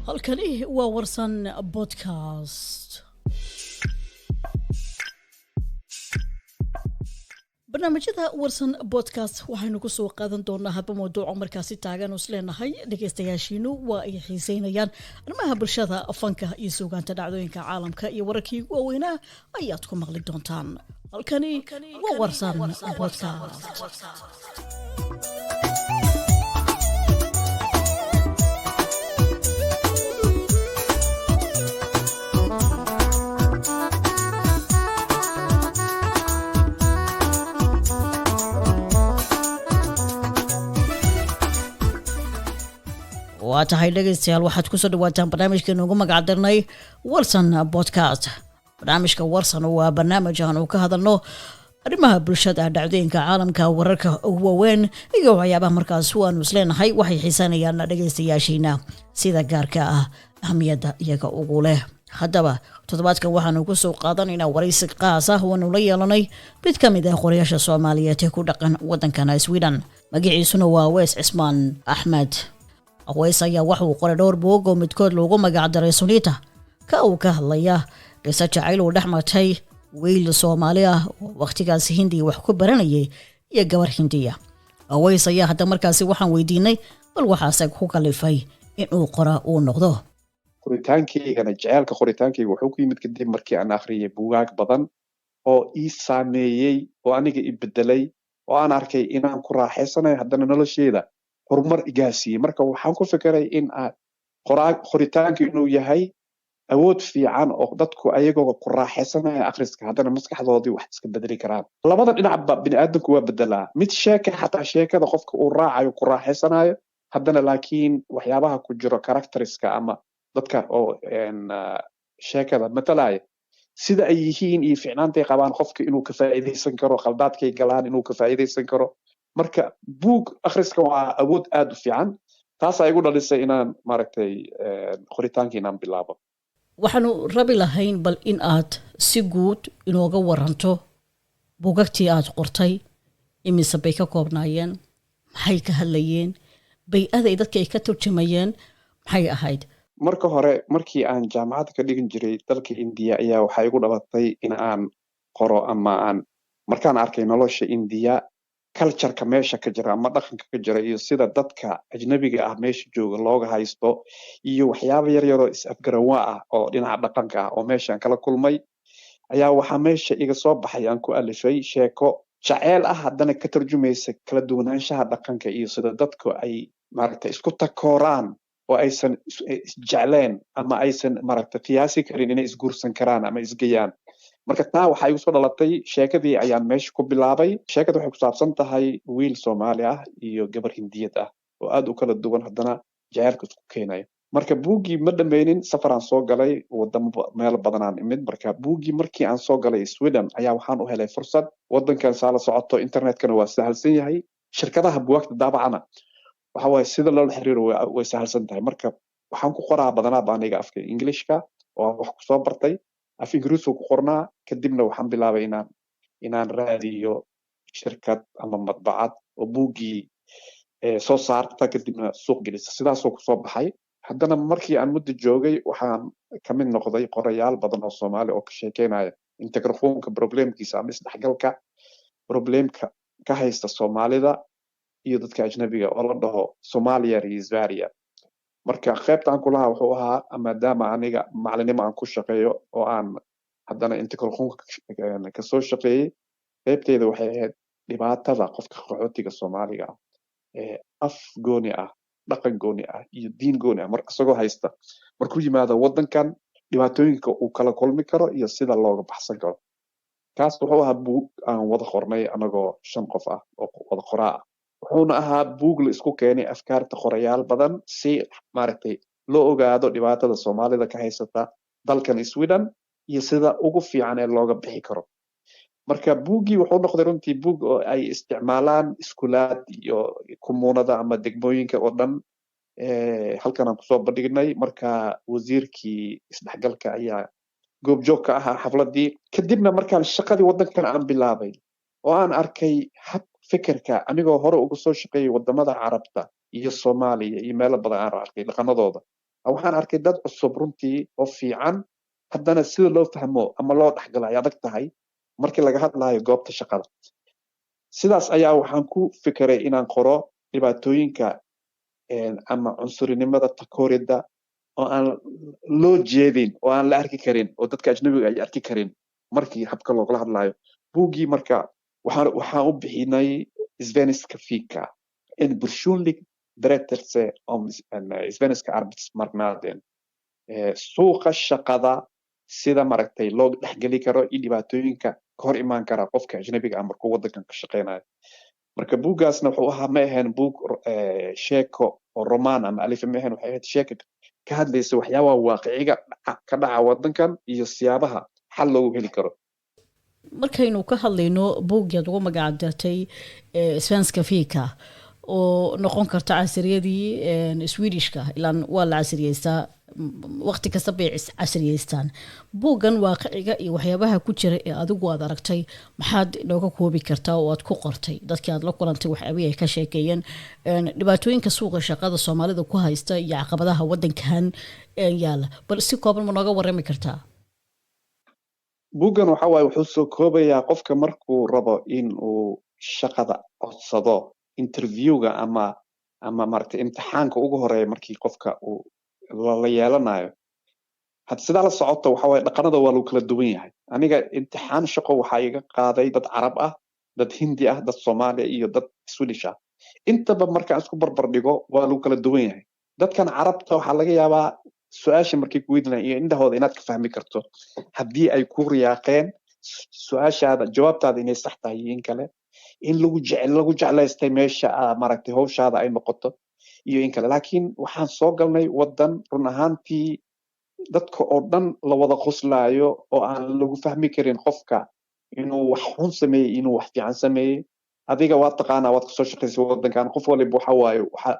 Halkani waa Warsan Podcast. Barnaamijyada Warsan Podcast waxaynu ku soo qaadan doonaa hadba mawduuca markaasi taagan oo isleenahay dhegeystayaashiinu waa ay xiiseynayaan. Arrimaha bulshada, fanka iyo suugaanta, dhacdooyinka caalamka iyo wararkii ugu waaweynaa ayaad ku maqli doontaan. Halkani waa Warsan Podcast. Waa tahay dhegeystayaal, waxaad kusoo dhawaataan barnaamijkeenu ugu magac darnay Warsan Podcast. Barnaamijka Warsan waa barnaamij aanu ka hadalno arrimaha bulshada, dhacdooyinka caalamka, wararka ugu waaweyn iyo waxyaabaha markaas waanu isleenahay waxay xiisanayaan dhegeystayaashiina sida gaarka ah ahmiyadda iyaga ugu leh. Haddaba toddobaadkan waxaanu kusoo qaadanaynaa waraysi qaas ah waanu la yeelanay mid ka mid ah qorayaasha Soomaaliyeed ee ku dhaqan waddankana Sweden. Magaciisuna waa Weys Cismaan Axmed. Aweys ayaa waxauu qoray dhowr buug oo midkood loogu magac daray Suniita, ka uu ka hadlaya qiso jacayl uu dhex martay wiil Soomaali ah oo wakhtigaasi Hindiya wax ku baranayay iyo gabar Hindiya. Aweys ayaa hadda markaasi waxaan weydiinay bal waxaase ku kalifay inuu qora uu noqdo. Qoritaankaygana, jaceylka qoritaankayga wuxuu ku yimid kadib markii aan akhriyay buugaag badan oo ii saameeyey oo aniga i bedelay oo aan arkay inaan ku raaxaysanayo, haddana nolosheeda horumar igaasiiyey. Marka waxaan ku fikiray in aan qoritaanku inuu yahay awood fiican oo dadku ayagoo ku raaxaysanaya akhriska haddana maskaxdoodii wax iska bedeli karaan. Labada dhinacba bini'aadamku waa bedelaa. Mid sheeka, xataa sheekada qofka uu raacayo ku raaxaysanayo, haddana laakiin waxyaabaha ku jiro characteriska ama dadka oo sheekada matalaya sida ay yihiin iyo ficnaantay qabaan, qofka inuu ka faa'iidaysan karo, khaldaadkay galaan inuu ka faa'iidaysan karo. Marka buug akhriska waa awood aad u fiican, taasaa igu dhalisay inaan maaragtay qoritaanka inaan bilaabo. Waxaanu rabi lahayn bal in aad si guud inooga waranto buugagtii aad qortay, imise bay ka koobnaayeen, maxay ka hadlayeen, bay-aday dadka ay ka turjumayeen maxay ahayd? Marka hore, markii aan jaamacadda ka dhigan jiray dalka Indiya ayaa waxaa igu dhalatay in aan qoro ama aan markaan arkay nolosha Indiya, cultureka meesha ka jira ama dhaqanka ka jira iyo sida dadka ajnabiga ah meesha jooga looga haysto iyo waxyaaba yar yaroo is-afgaranwaa ah oo dhinaca dhaqanka ah oo meeshaan kala kulmay, ayaa waxaa meesha iga soo baxay aan ku alifay sheeko jaceyl ah, haddana ka tarjumaysa kala duwanaanshaha dhaqanka iyo sida dadku ay maaragtay isku takooraan oo aysan isjecleen ama aysan maaragtay qiyaasi karin inay isguursan karaan ama isgeyaan. Marka taa waxaa igu soo dhalatay sheekadii ayaan meesha ku bilaabay. Sheekada waxay ku saabsan tahay wiil Soomaali ah iyo gabar Hindiyad ah oo aad u kala duwan, haddana jaceylka isku keenayo. Marka buuggii ma dhammaynin, safaraan soo galay, wadamo meel badanaan imid. Marka buuggii markii aan soo galay Sweden ayaa waxaan u helay fursad. Wadankan saa la socoto internetkana waa sahalsan yahay, shirkadaha buwaagta daabacana waxa waaye sida loola xiriiro way sahalsan tahay. Marka waxaan ku qoraa badanaaba aniga afka Englishka oo aan wax kusoo bartay, af Ingiriisku ku qornaa. Kadibna waxaan bilaabay inaan raadiyo shirkad ama madbacad oo buuggii soo saarta, kadibna suuq gelisa. Sidaasoo kusoo baxay. Haddana markii aan muddo joogay waxaan kamid noqday qorayaal badan oo Soomaali oo ka sheekeynaya integrationka problemkiisa ama isdhexgalka problemka ka haysta Soomaalida iyo dadka ajnabiga oo la dhaho Somalia iyo Sverige. Marka qaybta aan kulahaa wuxuu ahaa, maadaama aniga macalinimo aan ku shaqeeyo oo aan haddana integrationka kasoo shaqeeyey, qaybteyda waxay ahayd dhibaatada qofka qaxootiga Soomaaliga ah ee af gooni ah, dhaqan gooni ah iyo diin gooni ah mar isagoo haysta markuu yimaado wadankan, dhibaatooyinka uu kala kulmi karo iyo sida looga baxsan karo. Kaas wuxuu ahaa buug aan wada qornay anagoo 5 qof ah oo wada qoraa ah. Wuxuuna ahaa buug la isku keenay afkaarta qorayaal badan si maaragtay loo ogaado dhibaatada Soomaalida ka haysata dalkan Sweden iyo sida ugu fiican ee looga bixi karo. Marka buuggii wuxuu noqday runtii buug oo ay isticmaalaan iskuulaad iyo kumuunada ama degmooyinka oo dhan. Halkan aan kusoo bandhignay. Marka wasiirkii isdhexgalka ayaa goobjoog ka ahaa xafladii. Kadibna markaan shaqadii wadankan aan bilaabay oo aan arkay hab fikirka anigoo hore uga soo shaqeeyay wadamada Carabta iyo Soomaaliya iyo meelo badan aan arkay dhaqanadooda, Waxaan arkay dad cusub runtii oo fiican, haddana sida loo fahmo ama loo dhexgalo ay adag tahay markii laga hadlayo goobta shaqada. Sidaas ayaa waxaan ku fikiray inaan qoro dhibaatooyinka ama cunsurinimada, takoorida oo aan loo jeedin oo aan la arki karin oo dadka ajnabiga ay arki karin markii habka loogala hadlayo. Buuggii marka waxaan u bixinay "Svenska fika, en personlig berättelse om svenska arbetsmarknaden", suuqa shaqada sida maaragtay loo dhexgeli karo iyo dhibaatooyinka ka hor imaan kara qofka ajnabiga ah markuu wadankan ka shaqeynayo. Marka buuggaasna wuxuu ahaa, ma ahayn buug sheeko oo roman ama alifa ma ahayn, waxay ahayd sheeko ka hadlaysa waxyaabaha waaqiciga ka dhaca wadankan iyo siyaabaha xal loogu heli karo. Markaynu ka hadlayno buuggaad ugu magac dartay "Svenska fika", oo noqon karta casriyadii Swedishka, ilaan waa la casriyeystaa, waqti kasta bay casriyeystaan, buuggan waaqiciga iyo waxyaabaha ku jira ee adigu aad aragtay maxaad inooga koobi kartaa oo aad ku qortay, dadkii aad la kulantay waxyaabihii ay ka sheekeeyeen, dhibaatooyinka suuqa shaqada Soomaalida ku haysta iyo caqabadaha wadankan yaala? Bal si kooban ma nooga warami kartaa? Buuggan waxa waaye, wuxuu soo koobayaa qofka markuu rabo in uu shaqada codsado, interviewga ama maaragtay imtixaanka ugu horeeya markii qofka uu la yeelanayo. Had sidaa la socoto, waxa waaye dhaqanada waa lagu kala duwan yahay. Aniga imtixaan shaqo waxaa iga qaaday dad Carab ah, dad Hindi ah, dad Soomaaliya iyo dad Swedish ah. Intaba markaan isku barbar dhigo, waa lagu kala duwan yahay. Dadkan Carabta waxaa laga yaabaa su-aasha markay ku weydiinayaan iyo indhahooda inaad ka fahmi karto haddii ay ku riyaaqeen su-aashaada, jawaabtaada inay sax tahay iyo in kale, in lagu jeclaystay meesha maaragtay hawshaada ay noqoto iyo in kale. Laakiin waxaan soo galnay wadan run ahaantii dadka oo dhan la wada qoslaayo oo aan lagu fahmi karin qofka inuu wax xun sameeyey, inuu wax fiican sameeyey. Adiga waa taqaanaa, waad kasoo shaqaysay wadankan. Qof waliba waxa waaye, waxa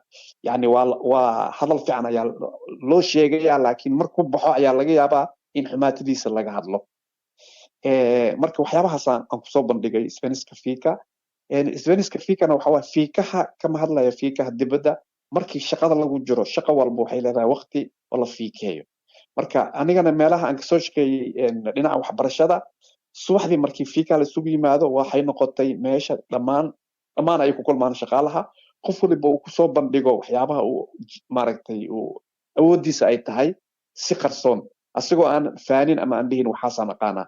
yani waa hadal fiican ayaa loo sheegaya, laakiin markuu baxo ayaa laga yaabaa in xumaatadiisa laga hadlo. Marka waxyaabahaas aan kusoo bandhigay "Svenska fika". Svenska fikana waxa waaye fikaha kama hadlaya fikaha dibadda. Markii shaqada lagu jiro, shaqo walba waxay leedahay waqti oo la fiikeeyo. Marka anigana meelaha aan kasoo shaqeeyey dhinaca waxbarashada, subaxdii markii fika la isugu yimaado, waxay noqotay meesha dhammaan ay ku kulmaan shaqaalaha, qof waliba uu kusoo bandhigo waxyaabaha uu maaragtay uu awooddiisa ay tahay si qarsoon, asigoo aan faanin ama aan dhihin waxaasaan aqaanaa.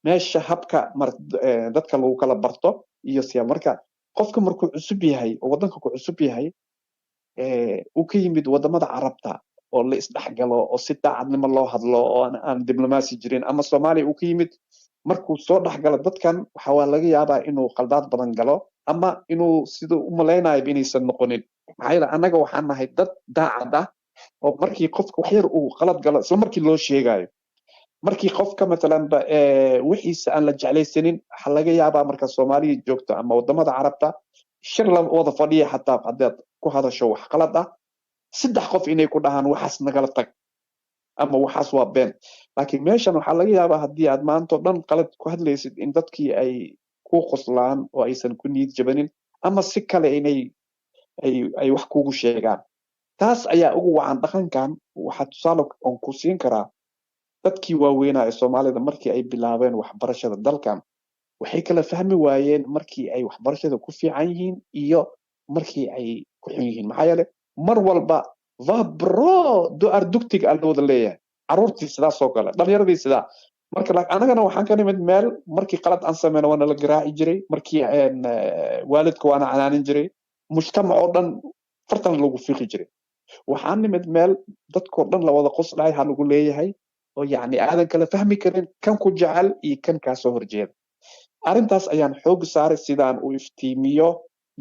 Meesha habka dadka lagu kala barto iyo siya. Marka qofka markuu cusub yahay oo wadanka ku cusub yahay, uu ka yimid wadamada Carabta oo la isdhexgalo oo si daacadnimo loo hadlo oo aan diblomaasi jirin, ama Soomaaliya uu ka yimid, markuu soo dhexgalo dadkan, waxa waa laga yaabaa inuu qaldaad badan galo ama inuu siduu u malaynayo inaysan noqonin. Maxaa yeele, annaga waxaan nahay dad daacad ah oo markii qofka wax yar uu qalad galo, isla markii loo sheegayo. Markii qofka matalan ba wixiisa aan la jeclaysanin, waxaa laga yaabaa marka Soomaaliya joogto ama wadamada Carabta shir la wada fadhiya, xataa haddaad ku hadasho wax qalad ah, saddex qof inay ku dhahaan "Waxaas nagala tag" ama "Waxaas waa been". Laakiin meeshan waxaa laga yaabaa haddii aad maanta oo dhan qalad ku hadlaysid in dadkii ay ku qoslaan oo aysan ku niyad jabanin ama si kale inay ay wax kugu sheegaan. Taas ayaa ugu wacan dhaqankan. Waxaa tusaale on ku siin karaa dadkii waaweynaa ee Soomaalida markii ay bilaabeen waxbarashada dalkan, waxay kala fahmi waayeen markii ay waxbarashada ku fiican yihiin iyo markii ay ku xun yihiin. Maxaa yeele, mar walba "Vad bra, du är duktig" aa la wada leeyahay, caruurtii sidaas oo kale, dhalinyaradii sidaa. Marka anagana waxaan ka nimid meel markii qalad aan sameyno waa nala garaaci jiray, markii waalidka waana canaanin jiray, mujtamac oo dhan fartan lagu fiiqi jiray. Waxaan nimid meel dadkoo dhan la wada qoslahay ha lagu leeyahay oo yacni aadan kala fahmi karin kan ku jecel iyo kan kaa soo horjeeda. Arrintaas ayaan xoog saaray sidaan u iftiimiyo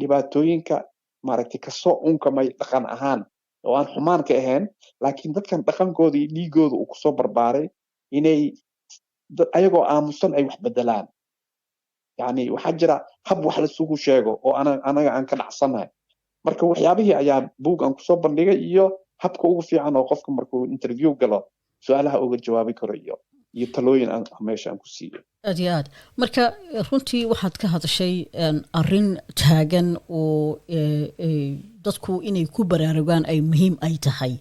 dhibaatooyinka maaragtay kasoo unkamay dhaqan ahaan oo aan xumaan ka ahayn, laakiin dadkan dhaqankooda iyo dhiigooda uu kusoo barbaaray inay ayagoo aamusan ay wax bedelaan. Yani waxaa jira hab wax laisugu sheego oo anaga aan ka dhacsanahay. Marka waxyaabihii ayaa buug aan kusoo bandhigay iyo habka ugu fiican oo qofka markuu interview galo su-aalaha uga jawaabi karo iyo talooyin aan meesha aan ku siiyo. Aad iyo aad. Marka runtii waxaad ka hadashay arrin taagan oo dadku inay ku baraarugaan ay muhiim ay tahay.